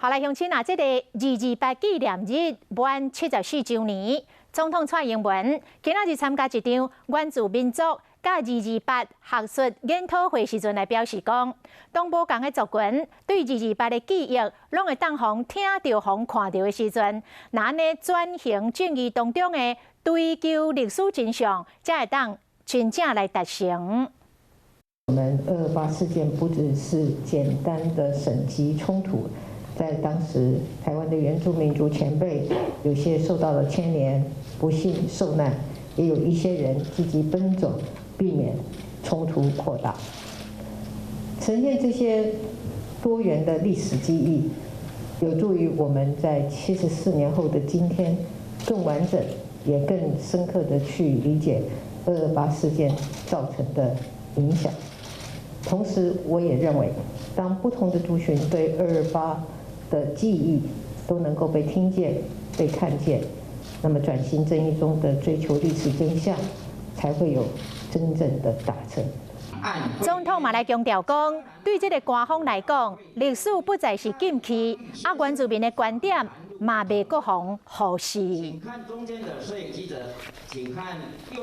好來，鄉親啊，這個二二八紀念日滿74週年，總統蔡英文今仔日參加一場原住民族佮二二八學術研討會時陣來表示講，當無仝的族群對二二八的記憶，攏會當予聽著、予看著的時陣，若按呢轉型正義當中的追求歷史真相，才會當真正來達成。我們二二八事件不只是簡單的省籍衝突。在當時，台灣的原住民族前輩有些受到了牽連，不幸受難，也有一些人積極奔走，避免衝突擴大。呈現這些多元的歷史記憶，有助於我們在74年後的今天，更完整也更深刻的去理解二二八事件造成的影響。同時，我也認為，當不同的族群對二二八的記憶都能夠被聽見、被看見，那麼轉型正義中的追求歷史真相，才會有真正的達成。總統嘛來強調講，對這個官方來講，歷史不再是禁忌，啊，原住民的觀點嘛袂閣予忽視。請看中間的攝影記者，請看右。